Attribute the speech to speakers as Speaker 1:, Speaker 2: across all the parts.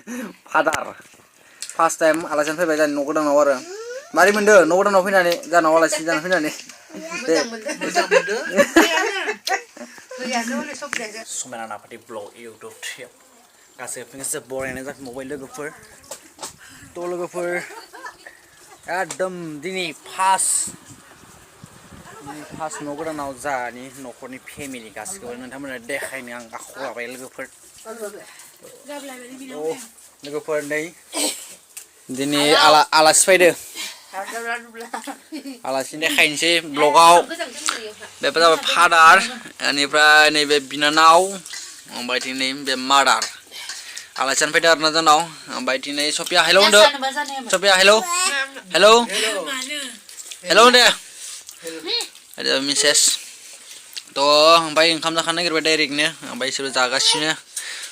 Speaker 1: father first time आलासियानो फैबाय जानि न' गोदानाव आरो मारै मोनदो न' गोदानाव फैनानै जानाव आलासि जाना फैनानै समायना नाफाथि ब्लग इउटुब गासैबो बरायनाय जाफिनबावबाय लोगोफोर थ' लोगोफोर एकदम दिनै फार्स्ट न' गोदानाव जानि न'खरनि फेमिलि गासिखौबो नोंथांमोना देखायनो आं आखायाव लाबाय लोगोफोर लोगोफोर नै दिनै आलासि फैदो आलासि देखायनोसै ब्लगाव बेफोर जाबाय फादार बेनिफ्राय नैबे बिनानाव ओमफ्राय दिनै बे मादार आलासियानो फैदो आरोना जोंनाव ओमफ्राय दिनै सफिया हेलौ होनदो सफिया हेलौ हेलौ हेलौ होनदो मिसेस थ' ओमफ्राय ओंखाम जाखानो नागिरबाय डाइरेक्टनो ओमफ्राय बिसोरो जागासिनो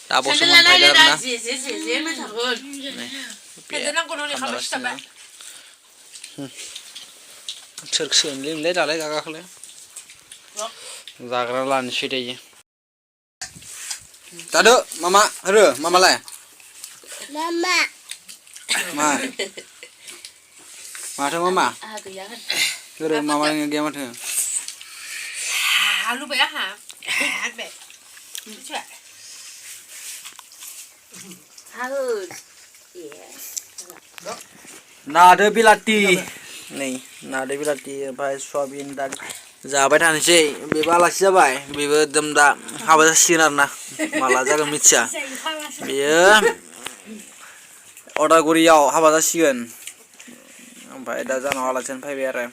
Speaker 1: दा बसो मोनफैदो आरोना सोरखोसोनोलै दालाय जागाखौलाय जाग्रा लानोसै दायो जादो मामा होरो मामालाय मामा मा माथो मामा होरो मामा गैया माथो लुबैया आंहा नादो बिलाथि नै नादो बिलाथि ओमफ्राय सयाबिन दा जाबाय थानोसै बेबो आलासि जाबाय बेबो एकदम दा हाबा जासिगोन आरोना माला जागोन मिथिया बेयो अदालगुरियाव हाबा जासिगोन ओमफ्राय दा जानाव आलासियानो फैबाय आरो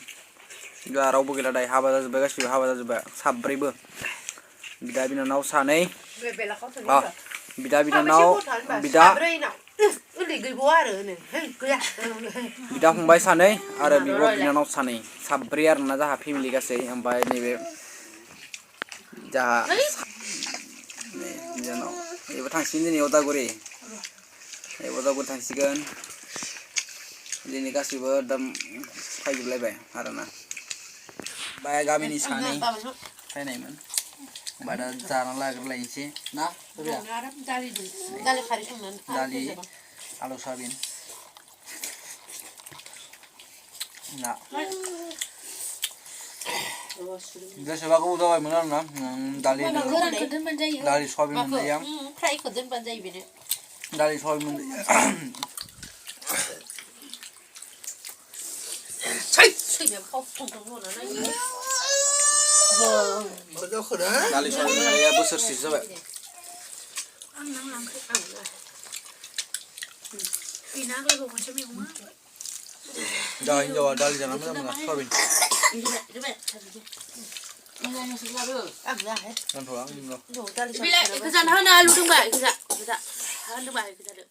Speaker 1: दा रावबो गैला दायो हाबा जाजोब्बाय गासिबो हाबा जाजोब्बाय साब्रैबो बिदा बिनानाव सानै बिदा बिनानाव बिदा फंबाय सानै आरो बिब' बिनानाव सानै साब्रै आरोना जाहा फेमिलि गासै ओमफ्राय नैबे जाहा बिनानाव बेबो थांसिगोन दिनै अदालगुरि थांसिगोन दिनै गासिबो एकदम फैजोबलायबाय आरोना बाय गामिनि सानै फैनायमोन ओमफ्राय दा जाना लाग्रोलायनोसै ना दालि आलु सयाबिन ना गोसोबा गोबाव जाबायमोन आरोना दालि सयाबिन मोनजायो दालि सयाबिन मोनजायो दालि सयाबिन मोनजाया बोसोरसे जाबाय दा हिनजावा दालि जाना मोजां मोना सयाबिन दोनथ'आ